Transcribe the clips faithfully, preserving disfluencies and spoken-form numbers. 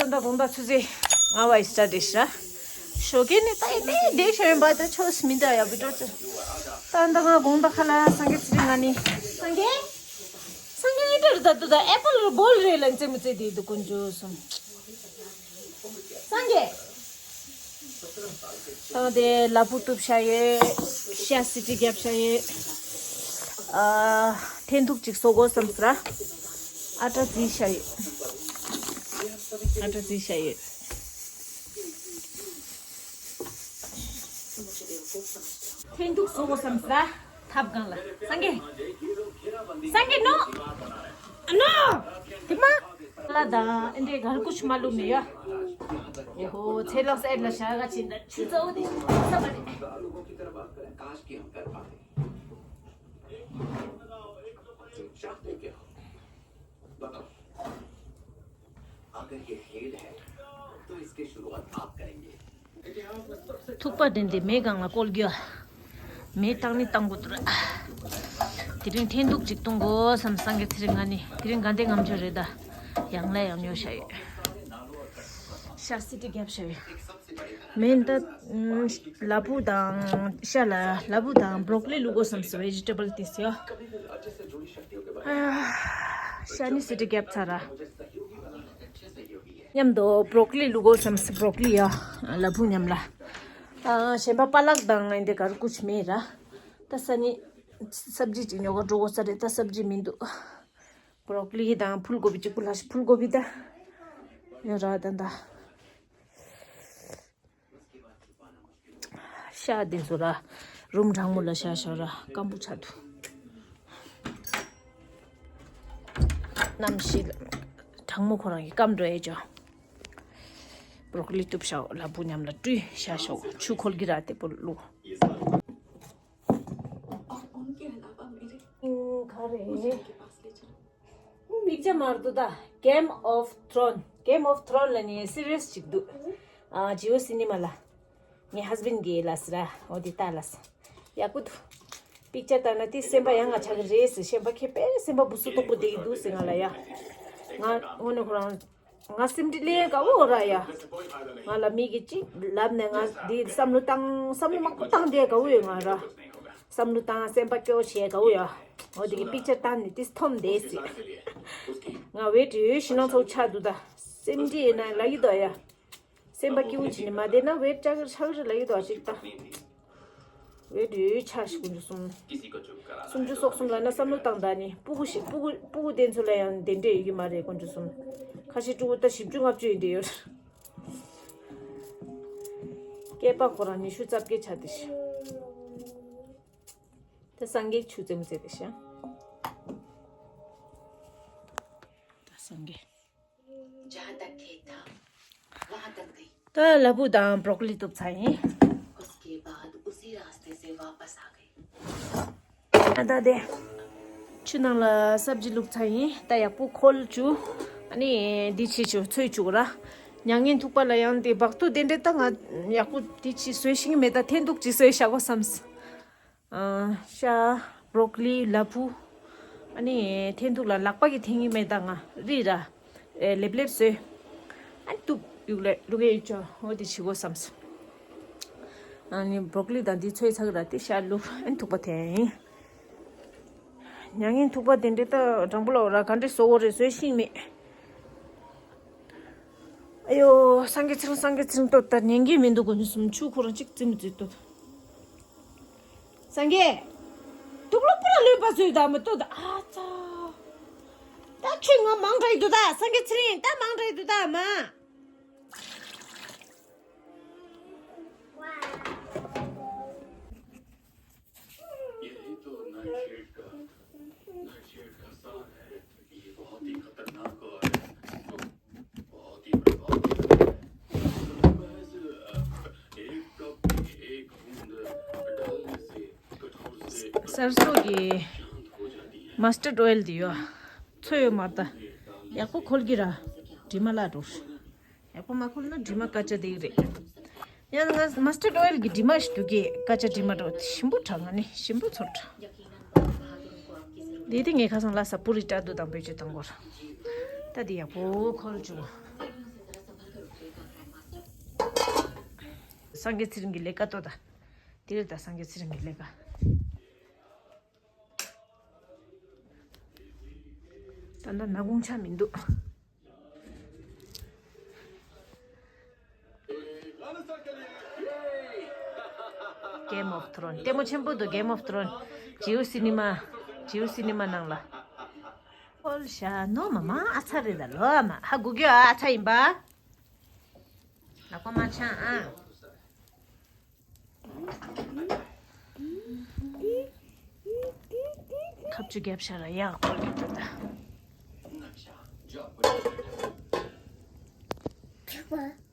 ད་ལྟ་དགོང་དག་ཆུ་ཚོད་ལྔ་པ་ཡི་སི་ཊར་ཊི་རེད་ཤག་ཞོགས་ཀས་ནི་ད་ཡི་ཏེ་བསྡད་ཤག་ཡིན་པ་ད་ཆོས་མི་འདྲ་ཡག་པོ་འགྲོ་ཆོག་ད་ལྟ་ང་དགོང་དག་ཁ་ལ་སངས་རྒྱས་ཚེ་རིང་ང་ནི་སངས་རྒྱས། སངས་རྒྱས་ཨེ་འདྲ་རེད་ད་འདུག་ད་ཨེ་པལ་རེད་བོལ་རེད་ལ་རྩེད་མོ་རྩེ་དེ་འདུག་དཀོན་མཆོག་གསུམ། སངས་རྒྱས། ད་དེ་ལ་ཕུག་གཏུབ་ཤ་ཡོད། ཤ་སི་ཊི་རྒྱབ་ཤ་ཡོད། ཨ། འཐེན་ཐུག་ཅིག་བཟོ་དགོས་བསམ་སི་ར། ཨ་ཊ་རྫི་ཤ་ཡོད། ཨ་ཊ་རྫི་ཤ་ཡོད། འཐེན་ཐུག་བཟོ་དགོས་བསམ་སི་ར། ཐབ་སྒང་ལ། སངས་རྒྱས། སངས་རྒྱས་ནོ། ནོ། དེ་མ། ལ་དང་ཨེ་འདྲའི་གར་ཀུ་ཤ་མ་ལུ་མི་ཡ། ཨོ་ཧོ་ཚེ་ལགས་སེར་ལ་ཤ་ག་ཆིན་ད་ཆུ་ཚ་བོ་དེ་ས་པ་རེད། ཐུག་པ་དྲན་ཏེ་མེ་སྒང་ལ་བཀོལ་རྒྱུ། མེ་བཏང་ནི་བཏང་དགོས་འདུག་དེ་རིང་འཐེན་ཐུག་ཅིག་གཏོང་དགོས་བསམ། སངས་རྒྱས་ཚེ་རིང་ང་ནི་དེ་རིང་དགའ་ལྡན་ལྔ་མཆོད་རེད་ད། ཡང་ལ་ཡང་ཉོ་ཤ་ཡོད། ཤ་སི་ཊི་རྒྱབ་ཤ་ཡོད། མེ་འདི། ལ་ཕུག་དང་ཤ་ལ་ལ་ཕུག་དང་བྷྲོག་ལི་བླུག་དགོས་བསམ་སོང་། ཝེ་ཇི་ཊེ་བལ་དེ་ཡོད། ཤ་ནི་སི་ཊི་རྒྱབ་ཚར་ར། མཉམ་དུ་བྷྲོག་ལི་བླུག་དགོས་བསམ་སོང་། བྷྲོག་ལི་ཡ། ལ་ཕུག་མཉམ་ལ། ཨ། གཞན་པ་པ་ལག་དང་ངའི་འདི་གར་ཀུ་ཤ་མེད་ར། ད་ས་ནི། སབ་ཇི་ཅིག་ཉོ་ག་འགྲོ་དགོས་ས་རེད། ད་སབ་ཇི་མི་འདུག་བྷྲོག་ལི་དང་ཕུལ་གོ་བི་གཅིག་པུ་ལ་ཕུལ་གོ་བི་ད། ཡོད་ར་ད་ད། ཤ་དེ་ཚོ་ར། རུམ་གྲང་མོ་ལ་བཞག་ཤོག་ར་སྐམ་པོ་ཆགས་འདུག་གནམ་གཤིས་ལ། གྲང་མོ་ཁོ་རང་གི་སྐམ་འགྲོ་ཡས་ཅོ། བྷྲོག་ལི་གཏུབ་ཤོག་ལ་ཕུག་མཉམ་ལ་བཀྲུས་བཞག་ཤོག་ཆུ་ཁོལ་གི་ར་དེ་པོ་བླུག་ག་རེ། པིག་ཅར་མར་འདུག་ད། Game of Thrones། Game of Thrones ལ་ནི་སི་རི་ཡས་ཅིག་འདུག་ཨ། ཇིའོ་སི་ནི་མ་ལ། ངའི་ཧས་བྷེན་གྱིས་ལ་སི་ར། འོ་དེ་ལྟ་ལ་སི། ཡག་པོ་འདུག་པིག་ཅར་ལྟ་ན་དེ་སེམས་པ་ཡང་ང་ཆགས་ཀྱི་རེད་ཟེར། སེམས་པ་ཁེ་པེ་སེམས་པ་སྦུ་སུ་སྟུག་པོ་བསྡད་ཀྱི་འདུག་ཟེར་ང་ལ་ཡ། ང་དངོས་གནས་ཁོ་རང་། ང་སེམས་ཁྲལ་ལས་དགའ་བོ་ར་ཡ། ང་ལ་མི་གི་ཅིག་ལབ་ནས་ང་འདི་བསམ་བློ་བཏང་བསམ་བློ་མང་པོ་བཏང་བསྡད་དགའ་བོ་ཡོད་ང་ར། བསམ་བློ་བཏང་སེམས་པ་སྐྱོ་བྱས་དགའ་བོ་ཡ། འོ་དེ་གི་པིག་ཅར་བཏང་ནས་དེ་འཐོམ་བསྡད་ཟེར། ང་ཝེ་ཏི་ཡོད་ཤི་ནང་ཚོགས་ཆགས་འདུག་ད། སེམས་ཁྲལ་ཡིན་ན་ལ་ཡི་དོ་ཡ། སེམས་པ་སྐྱིད་པོ་བྱས་ནས་མ་བསྡད་ན་ཝེ་ཏི་ཆགས་ཆགས་རེད་ལ་ཡི་དོ་ཅིག་ད། ཝེ་ཏི་ཆ་ཞིག་དཀོན་མཆོག་གསུམ། སུམ་ཅུ་སོ་གསུམ་ལ་ན་བསམ་བློ་བཏང་ད་ནི་སྤུ་གུ་ཞིག་སྤུ་གུ་སྤུ་གུ་དེ་ཚོ་ལ་ཡང་དེ་འདྲས་ཡོད་ཀྱི་མ་རེད་དཀོན་མཆོག་གསུམ། ཁ་ཤས་ཕྲུ་གུ་ད་བཞི་བཅུ་ལྔ་བཅུ་ཡིན་དེ་ཡོད། སྐྱེས་པ་ཁོ་རང་ཉི་ཤུ་རྩ་བརྒྱད་ཆགས་དེ་ཤི། ད་སངས་རྒྱས་ཆུ་ཙེམ་ཙེ་དེ་ཤི། ད་སངས་རྒྱས། जहाँ तक खेत था, वहाँ तक गई। ད་ལ་ཕུག་དང་བྷྲོག་ལི་གཏུབ་ཚར་ཡིན། उसके बाद उसी रास्ते से वापस आ गई। ད་དེ། ཆུ་ནང་ལ་སབ་ཇི་བླུགས་ཚར་ཡིན། ད་ཡག་པོ་ཁོལ་བཅུག་ཨ་ནི་འདི་བྱེད་བཅུག་ཚོས་བཅུག་ར། མྱ་ངན་ཐུག་པ་ལ་ཡང་དེ་བག་ཐུག་དེ་འདྲས་ད་ང་ཡག་པོ་དེ་ཅི་བཟོས་ཤིང་མེད། ད་འཐེན་ཐུག་ཅིག་བཟོས་བཞག་གོ་བསམས། ཨ། ཤ། བྷྲོག་ལི། ལ་ཕུག་ཨ་ནི་འཐེན་ཐུག་ལ་ལག་པ་གིས་འཐེན་གྱི་མེད་ད་ང་རི་ར། ཨེ་ལེབ་ལེབ་བཟོས། ཨ་ནི་གཏུབ་ཡུག་ལེ་ལུག་གེ་ཡུག་ཅོ་འོ་དེ་བྱེད་དགོས་བསམས། ཨ་ནི་བྷྲོག་ལི་དང་འདི་ཚོས་ཚག་ར་དེ་ཤ་བླུགས་ཨ་ནི་ཐུག་པ་འཐེན། མྱ་ངན་ཐུག་པ་དེ་འདྲས་ད་དྲང་པོ་ལ་འོ་ར་ག་འདྲས་བཟོ་དགོས་རེད་བཟོས་ཤིང་མེད། ཨ་ཡོ། སངས་རྒྱས་ཚེ་རིང་སངས་རྒྱས་ཚེ་རིང་ལྟོས་ད་ཉན་གྱི་མི་འདུག་གོ་ནི་སུམ་ཆུ་ཁོ་རང་གཅིག་ཙི་མི་ཙི་ལྟོས། སངས་རྒྱས། དུག་ལོག་པོ་ལ་ལུས་པ་བཟོས་ད་མི་ལྟོས་ད་ཨ་ཙ། ད་ཁྱོད་ང་མང་དྲགས་ཡི་འདུག་ད་སངས་རྒྱས་ཚེ་རིང་ད་མང་དྲགས་ཡི་འདུག་ད་མ། यही तो नाइटशेड का, नाइटशेड का सार है। ये बहुत ही खतरनाक और बहुत ही प्रभावशाली है। महज, अ, एक कप में एक बूंद डालने से कठोर से सरसों के शांत हो जाती है। मस्टर्ड ऑयल दियो। छोयो माता। या को खोल गिरा। डिमा ला रोश। ཡག་པོ་མ་ཁོལ་ན་དྲི་མ་སྐད་ཆ་དེ་རེད། ཡང་ང་མ་སི་ཊར་ཌི་ཨོ་ཡལ་གྱི་དྲི་མ་ཞིག་འདུག་གི་སྐད་ཆ་དྲི་མ་འགྲོ་ཞིམ་པོ་དྲག་ང་ནི་ཞིམ་པོ་ཚོར་དྲག་དེ་དེ་ངས་ཁ་སང་ལ་ས་པུ་རི་སྐྲ་དུ་དང་བེད་སྤྱོད་བཏང་གོ་ར། ད་དེ་ཡག་པོ་ཁོལ་བཅུག་སངས་རྒྱས་ཚེ་རིང་གི་ལས་ཀ་ལྟོས་ད། དེ་རེད་ད་སངས་རྒྱས་ཚེ་རིང་གི་ལས་ཀ། ད་ལྟ་ནག་ཁུང་ཆགས་མི་འདུག Game of Thrones། ལྟད་མོ་ཆེན་པོ་འདུག Game of Thrones། ཇིའུ་སི་ནི་མ། ཇིའུ་སི་ནི་མ་ནང་ལ། ཧོལ་ཤ་ནོ་མ་མ་ཨ་ཚ་རེད་ད་ལོ་ཨ་མ་ཧ་གོ་གི་ཨ་ཨ་ཚ་ཡིན་པ། ལག་པ་མ་འཆང་ཨ། ཁ་བཅུ་བརྒྱབ་ཤ་ར་ཡག་པོ་རེད་འགྲོ་ད།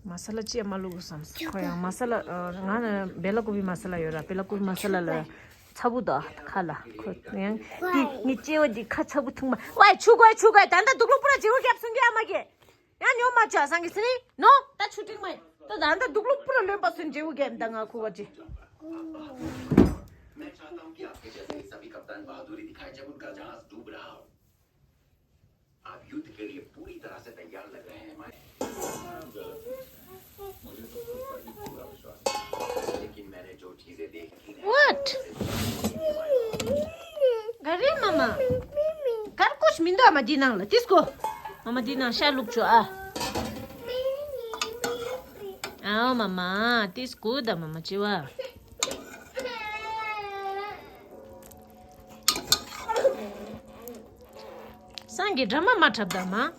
མ་ས་ལ་ཅི་ཡང་མ་བླུགས་བསམ་ཁོ་ཡང་མ་ས་ལ་ང་ན་བེ་ལ་ཀོ་བི་མ་ས་ལ་ཡོད་ར་བེ་ལ་ཀོ་བི་མ་ས་ལ་ལ་ཚ་བུ་དོ་ཁ་ལ་ཁོ་ཡང་འདི་ངའི་ལྕེ་བ་འདི་ཁ་ཚ་བུ་ཐུང་མ་ཝའི་ཆུ་གོའི་ཆུ་གོའི་ད་ལྟ་དུག་ལོག་པུ་ར་ཇེ་བུ་རྒྱབ་སོང་གི་ཨ་མ་གི་ཡང་ཉོ་མ་ཆ་སང་གི་སི་རི་ནོ་ད་ཆུ་ཏིང་མ་ད་ད་ད་དུག་ལོག་པུ་ར་ལོན་པ་སོན་ཇེ་བུ་རྒྱབ་ད་ང་ཁུ་བ་ཅི། मैं चाहता हूँ कि आपके जैसे ही सभी कप्तान बहादुरी दिखाएं जब उनका जहाज डूब रहा हो। आप युद्ध के लिए पूरी तरह से तैयार लग रहे हैं, माय। मुझे तो खुद पर भी पूरा विश्वास है, लेकिन मैंने जो चीजें देखी ना, What? ག་རེ་མ་མ། གར་ཀོ་ཤ་མི་འདུག་ཨ་མ་འདི་ནང་ལ་ཏིས་ཀོ། ཨ་མ་འདི་ནང་ཤ་བླུགས་ཆོག་ཨ། ཨའོ་མ་མ། ཏིས་ཀོ་ད་མ་མ་ཅི་བ། སང་གི་འདྲ་མ་མ་འཁྲབ་ད་མ།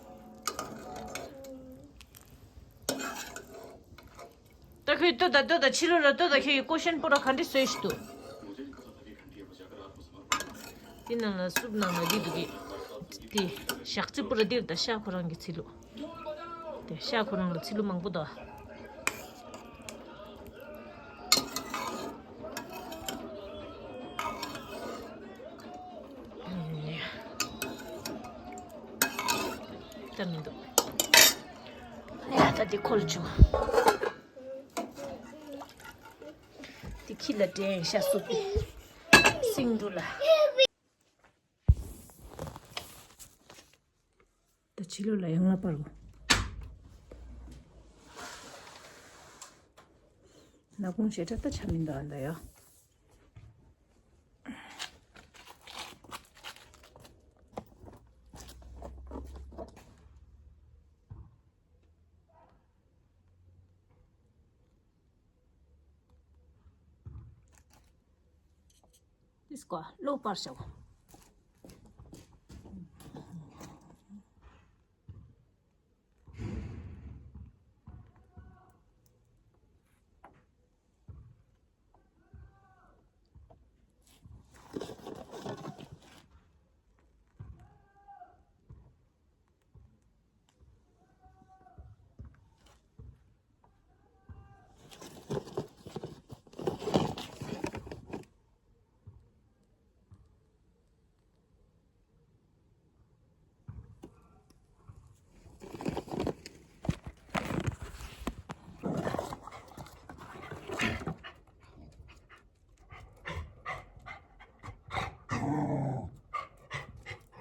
ད་ཁོས་ལྟོས་ད་ལྟོས་ད་ཕྱི་ལོགས་ལ་ལྟོས་ད་ཁྱོད་ཀྱི་ཀོ་ཤན་པོ་ར་ག་འདྲ་བཟོས་ཤི་འདུག་དེ་ནང་ལ་སུབ་ནང་ལ་འདི་འདུག་གི་དེ་ཞག་རྩི་པོ་ར་འདིར་ད་ཤ་ཁོ་རང་གི་ཚི་ལུ། དེ་ཤ་ཁོ་རང་ལ་ཚི་ལུ་མང་པོ་འདུག་ད་མི་འདུག་ཡ་ད་འདི་ཁོལ་བཅུག་དེ་ཁྱི་ལ་དྲན་ཤ་སུབ་པའི་སིང་འབྲུ་ལ། ད་ཕྱི་ལོགས་ལ་ཡང་ལ་པར་གོ། ནག་ཁུང་ཞེ་དྲག་ད་ཆ་མི་འདུག་ཨ་ད་ཡ། ཏིས་ཀོ་ལོ་པར་ཤོག་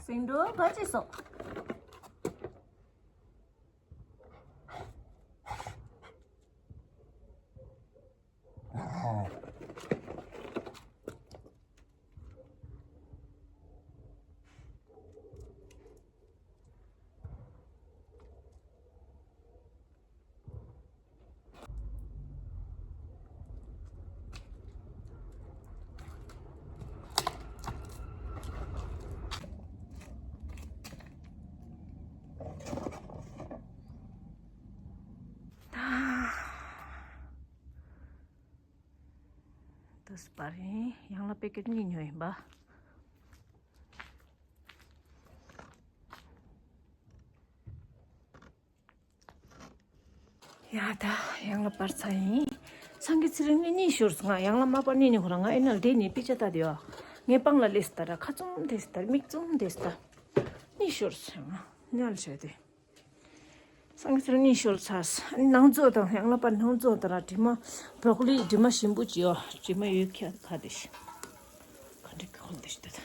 སིང་འབྲུ་ག་ཅི་སོགས། ད་སྤར་ཡིན། ཡང་ལ་པེ་ཀེཊ་གཉིས་ཉོས་ཡིན་པ། ཡ་ད་ཡང་ལ་པར་ཚ་ཡིན། སང་གི་ཚེ་རིང་ནི་གཉིད་ཤོར་སོང་ང་། ཡང་ལ་མ་པར་ནི་ནི་ཁོ་རང་ང་ཨེ་ནལ་དེ་ནི་པི་ཅ་ལྟ་དེ་ཡོ། ངའི་པང་ལ་ལེས་ད་ར་ཁ་བཙུམ་དེས་ད་མིག་བཙུམ་དེས་ད། གཉིད་ཤོར་སོང་ང་ཉལ་བྱས་ཏེ། སང་གི་ཚེ་རིང་གཉིད་ཤོར་ཚར་སོང་། ནང་ཚོ་དང་ཡང་ལ་པར་ནང་ཚོ་ད་ར་དྲི་མ་བྲོ་ཀོ་ལི་དྲི་མ་ཞིམ་པོ་ཅི་ཡོ་དྲི་མ་ཡོད་ཁ་ཁ་དེ་ཤི། ག་འདྲི་ཁོལ་དེ་ཤི་ད་ད།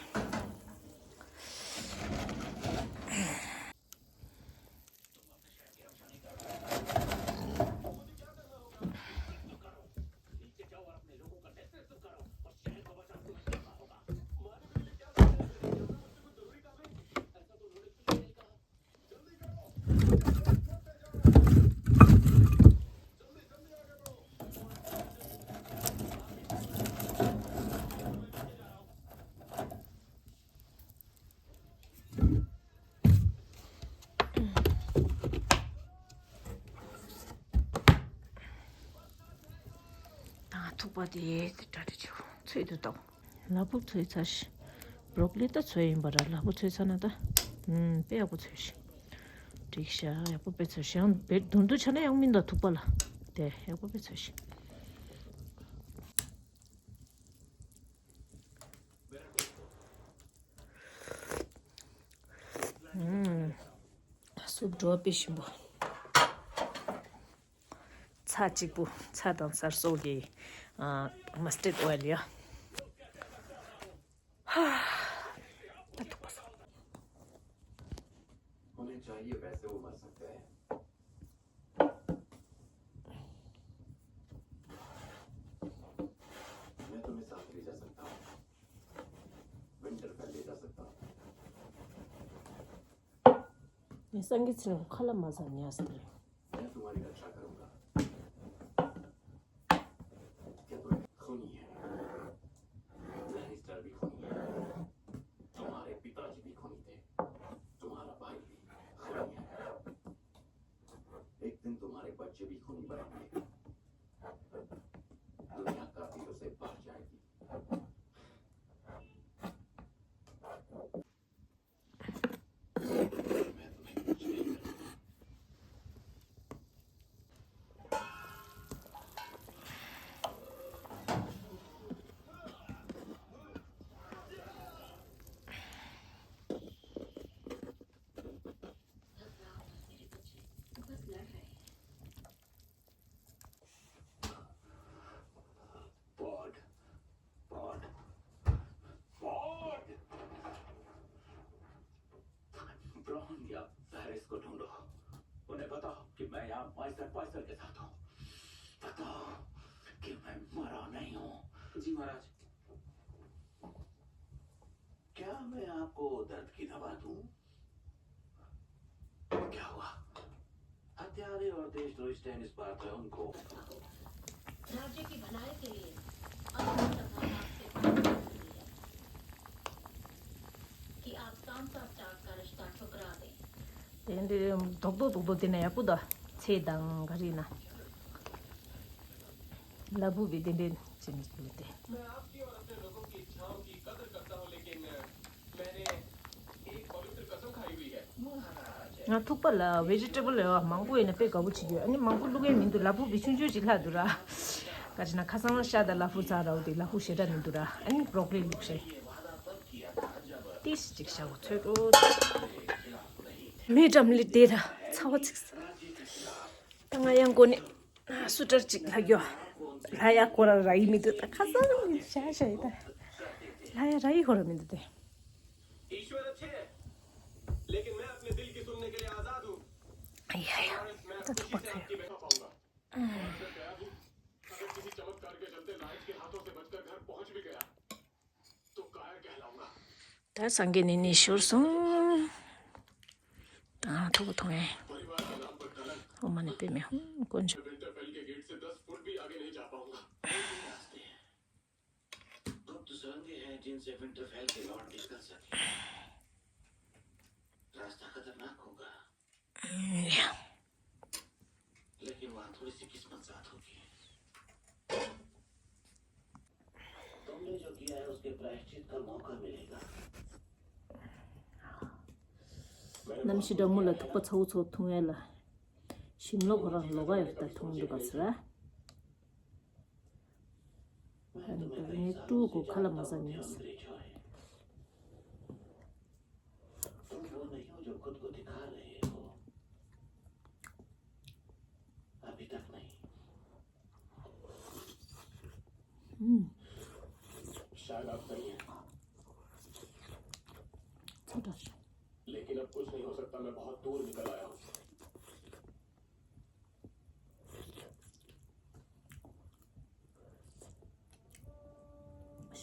ཐུག་པ་དེ་དེ་འདྲ་རེ་བྱེད། ཚོས་དུ་བཏང་། ལ་ཕུག་ཚོས་ཚར་ཤི། བྲོག་ལི་ད་ཚོས་ཡིན་པ་ར། ལ་ཕུག་ཚོས་ཚར་ན་ད། ཨུམ། དཔེ་ཡག་པོ་ཚོས་ཤི། འགྲིག་ཤ། ཡག་པོ་དཔེ་ཚོས་ཤི། ཡང་བེད་དུང་དུ་ཆ་ན་ཡང་མིན་ད་ཐུག་པ་ལ། དེ་ཡག་པོ་དཔེ་ཚོས་ཤི། ཨུམ། སུབ་འགྲོ་དཔེ་ཞིམ་པོ། ཚྭ་གཅིག་པུ། ཚྭ་དང་ཚྭ་སོགས་ཀྱི། ཨ། མ་སི་ཊརཌ་ཨོ་ཡིལ་ཡ། ཧ། ད་ཐུག་པ་སོང་། उन्हें चाहिए वैसे वो मर सकते हैं। मैं तुम्हें साथ ले जा सकता हूँ। विंटरफेल ले जा सकता हूँ। ངས་སང་གི་ཚེ་ཁ་ལ་མ་ཟ་ཉལ་ཟེར། मैं तुम्हारी रक्षा करूंगा। क्या तुम्हें खूनी है? लैनिस्टर भी खूनी है। तुम्हारे पिताजी भी खूनी थे। तुम्हारा भाई भी खूनी है। एक दिन तुम्हारे बच्चे भी खूनी बनेंगे। दुनिया कातिलों से भर जाएगी। Pod, pod, pod. ब्राउन या फैरिस को ढूंढो। उन्हें बताओ कि मैं यहाँ माइस्टर पाइसर के साथ हूँ। बताओ कि मैं मरा नहीं हूँ। जी महाराज। क्या मैं आपको दर्द की दवा दूं? क्या हुआ? हत्यारे और देशद्रोही स्टैनिस बारथोन को राज्य की भलाई के लिए अग्नि तथा आपसे प्रार्थना की है कि आप सांसा स्टार्क का रिश्ता ठुकरा दें। དེ་འདི་རྡོག་རྡོག་རྡོག་རྡོག་དེ་ན་ཡག་པོ་ད། ཚེ་དང་ག་རེ་ན། ལ་ཕུག་གི་དེ་འདྲའི་ཅི་ནས་ཡོད་དེ། ང་ཐུག་པ་ལ་ཝེ་ཇི་ཊེ་བལ་ལ་མང་པོ་ཡིན་ན་དཔེ་དགའ་པོ་བྱེད་ཀྱི་ཡོད། ཨ་ནི་མང་པོ་བླུག་ཡས་མི་འདུག་ལ་ཕུག་དེ་ཆུང་ཆུང་ཅིག་ལྷག་འདུག་ར། ག་ཅི་ན་ཁ་སང་ཤ་དང་ལ་ཕུག་ཚར་ར། འོ་དེ་ལ་ཕུག་ཞེ་དྲག་མི་འདུག་ར། ཨ་ནི་བྲོག་ལི་བླུགས་ཤེ། ཏིས་ཅིག་བྱ་བོ་ཚོད་འགྲོ། མེ་འགྲམ་ལི་དེ་ར་ཚ་བ་ཚིག་ས། ད་ང་ཡང་གོ་ནི། སུ་ཏྲར་ཅིག་ལྷག་ཡོ། ལྷ་ཡ་ཁོ་ར་ར་ཡི་མི་འདུག་ད་ཁ་སང་ཤ་ཤ་ཡི་ད། ལྷ་ཡ་ར་ཡི་ཁོ་ར་མི་འདུག་དེ། ईश्वर अच्छे हैं, लेकिन मैं अपने दिल की सुनने के लिए आजाद हूँ। ཡ་ཡ། ད་ཐུག་པ་ཚོ། और मैं तैयार हूँ। अगर किसी चमत्कार के चलते लाइट के हाथों से बचकर घर पहुंच भी गया, ད་སངས་རྒྱས་ནི་ནི་ཤོར་སོང་། ད་ཐུག་པ་ཐོང་ངེ། ཨོ་མ་ནི་པེ་མེ་ཧུང་དཀོན་མཆོག गुप्त सुरंगें हैं जिनसे विंटरफेल के लॉर्ड निकल सके। रास्ता खतरनाक होगा। लेकिन वहाँ थोड़ी सी किस्मत साथ होगी। तुमने जो किया है उसके प्रायश्चित का मौका मिलेगा। གནམ་གཤིས་འདྲ་མོ་ལ་ཐུག་པ་ཚ་བོ་ཚོ་འཐུང་ཡ་ལ། ཞིམ་ལོ་ཁོ་རང་ལོ་ག་ཡོད་ད་འཐུང་འདུག་ག་ཟེར། ངས་ཀྲུའུ་གོ་ཁ་ལ་མ་ཟ་ཉེས། शायद आप सही हैं। छोटा सा। लेकिन अब कुछ नहीं हो सकता, मैं बहुत दूर निकल आया हूँ।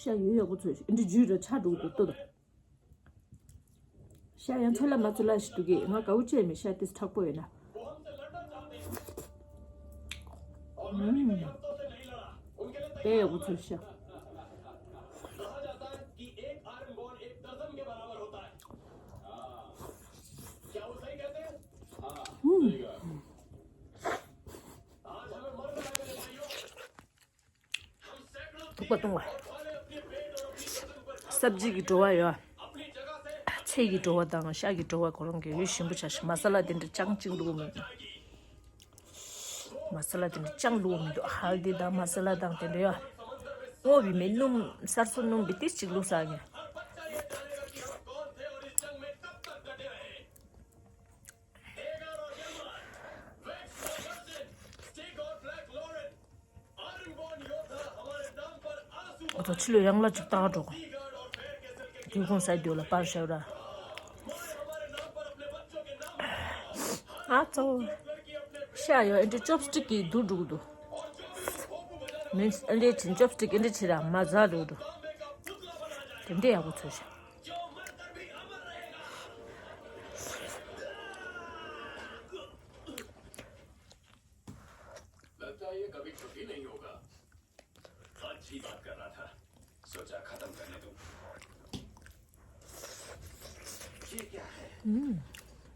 ཤ་ཡོད་ཡག་པོ་ཚོས་འདི་འཇུས་ར་ཆ་འགྲོ་གི་འདུག་ལྟོ་དང་། ཤ་ཡང་ཚོད་ལ་མ་ཚོད་ལ་ཞིག་འདུག་གི། ང་དགའ་བོ་བྱས་མེད། ཤ་ཏིས་མཁྲེགས་པོ་ཡོད་ན། ཨུམ། དཔེ་ཡག་པོ་ཚོས་ཤ། ཨུམ། པ་བཏུང་བ། སབ་ཇི་གི་བྲོ་བ་ཡོད། ཚལ་གྱི་བྲོ་བ་དང་ཤ་གི་བྲོ་བ་ཁོ་རང་གི་ཡོད་ཞིམ་པོ་ཆགས་ཤིང་མ་ས་ལ་དེ་འདྲ་ཅང་གཅིག་བླུགས་མི་འདུག་མ་ས་ལ་དེ་འདྲ་ཅང་བླུགས་མི་འདུག་ཧལ་དི་དང་མ་ས་ལ་དང་དེ་འདྲ་ཡོད། སྔོ་བའི་མེ་སྣུམ་སར་སོ་སྣུམ་པའི་ཏིས་གཅིག་བླུགས་ས་ངས། ཨོ་ཚོ་ཕྱི་ལོ་ཡང་ལ་ཅིག་བཏགས་འགྲོ། དུས་ཁོང་སའི་དུས་ལ་པར་ཤར་ར། ཨ་ཚོ། ཤ་ཡོ་ཨེ་འདྲ་ཅོབ་སི་ཊིག་གིས་བསྡུ་འགྲོ་གི་འདུག་མིན་ཨེ་འདྲ་ཅིན་ཅོབ་སི་ཊིག་ཨེ་འདྲ་ཅི་ར་མ་ཟ་འགྲོ་འདུག་དེ་འདྲ་ཡག་པོ་ཚོད་ཤ། लगता है ये कभी छुट्टी नहीं होगा। अच्छी बात कर रहा था। सोचा खत्म करने दूं। ये क्या है?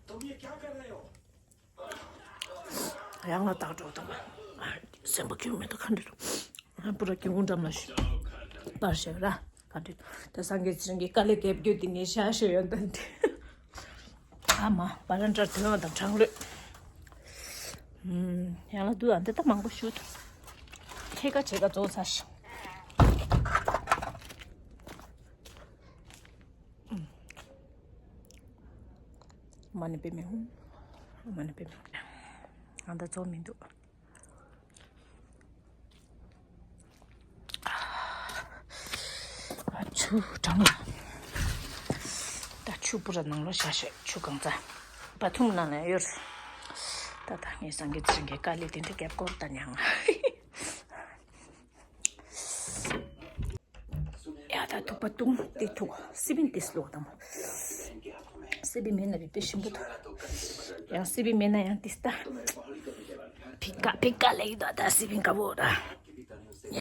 तुम ये क्या कर रहे हो? ཡང་ལ་བཏགས་འགྲོ་དང་། སེམས་པ་སྐྱོ་མེད་དུ་ཁ་འདྲི་རུ། པུ་ར་ཀྱི་འུ་འགྲམ་ལ་ཞུ། པར་ཞེ་ར། ཁ་འདྲི། ད་སངས་རྒྱས་ཚེ་རིང་གི་དཀའ་ལས་རྒྱབ་རྒྱུ་དེ་ངས་ཤ་ཤོད་ཡོད་འདི། ཨ་མ་པ་ར་འདྲ་དོན་དང་གྲང་ལོས། ཡང་ལ་དུ་ཨ་འདི་ད་མང་པོ་ཞུ་ཐུབ། ཁྱེད་ཀ་བྱེད་ཀ་རྫོགས་ཚར་ཤག་མ་ཎི་པའི་མིང་། མ་ཎི་པའི་མིང་། ཨ་ད་རྫོགས་མི་འདུག་ཆུ་གྲང་ལ། ད་ཆུ་པུ་ར་ནང་ལོ་ཤ་ཤ་ཆུ་གང་ཚ། བ་ཐུམ་ནང་ལ་ཡོད། ད་ད་ངས་སངས་རྒྱས་ཚེ་རིང་གི་དཀའ་ལས་དེ་འདྲ་རྒྱབ་སྐོར་ད་མྱང་། ཡ་ད་ཐུག་པ་བཏུང་དེ་ཐུག་སི་པིན་ཏིས་ལོག་དང་། སི་པིན་མེད་ན་བི་པེ་ཞིམ་པོ་ཐུག་ཡང་སི་པིན་མེད་ན་ཡང་ཏིས་ད། ཕི་ཀ་ཕི་ཀ་ལེགས་ད་ད་སི་པིན་ཀ་བོ་ད།